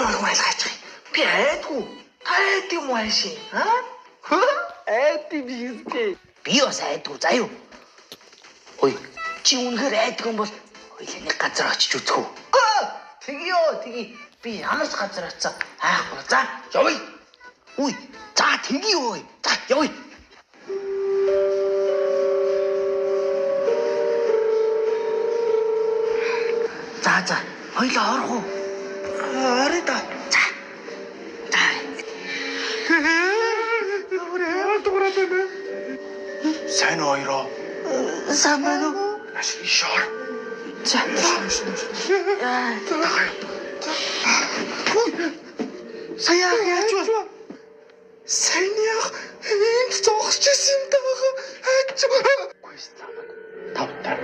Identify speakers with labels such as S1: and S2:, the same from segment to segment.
S1: Орон айлгаач. Би айдгүй. Та айд юм уу ааши? Аа? Айд юм шиг. Би бас айдгүй заа юу? Ой, чи үнэхээр айдаг юм бол хоёлаа нэг газар очиж үзэх үү? Тэгье, тэгье. Би ямар ч газар очисон айхгүй. За, явъя. Үй, за тэгье ой. За, явъя. За, за. Хоёлаа орох уу? Орё да. За. За.
S2: Сайн уу хоёроо?
S1: Сайн байна уу?
S2: Маш иш ор.
S1: За. Сая яаж вэ?
S2: Сайн яах? Энд зогсож исэн юм даа. Хайч. Квест замаг. Тав тав.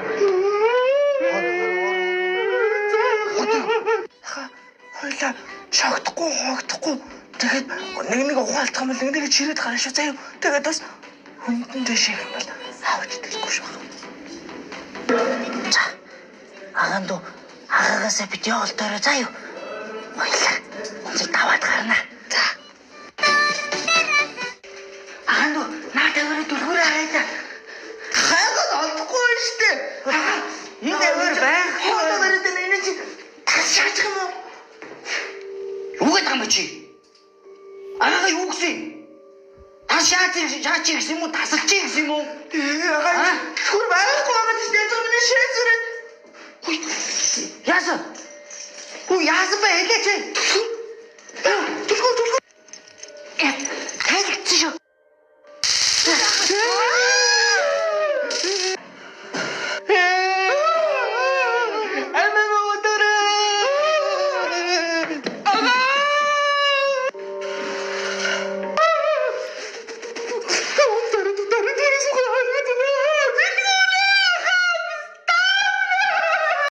S1: Хоёлаа шогдохгүй, хоогдохгүй. Тэгээд нэг нэг ухаалтах юм бол нэг нэг чирээд гарна шүү заяа. Тэгээд бас хүндэн дэшеэх юм бол авч дэлгүй шүү. За. Агаан дүү агаагаасаа бит явуулдаарай заяа. Хоёлаа өнцөг даваад гарна. За. Агаан дүү наа тавиараа дүлгүүрээ харъя та.
S2: Хайгаад олдохгүй байна штэ.
S1: Энэ аваар байх.
S2: Хоолой бариад байна. Энэ чи тас шаачих юм уу?
S1: Юу гэдэг юм бэ чи? Агаага юу гэсэн? Тас шаач шаач гэсэн юм уу? Тасалчих гэсэн юм уу?
S2: Агаа түр байхгүй байгаа чи янз бүрийн шээ зүрээд.
S1: Хүй. Яасан? Хүй яасан бэ хэлээч.
S2: Түлхүү түлхүү.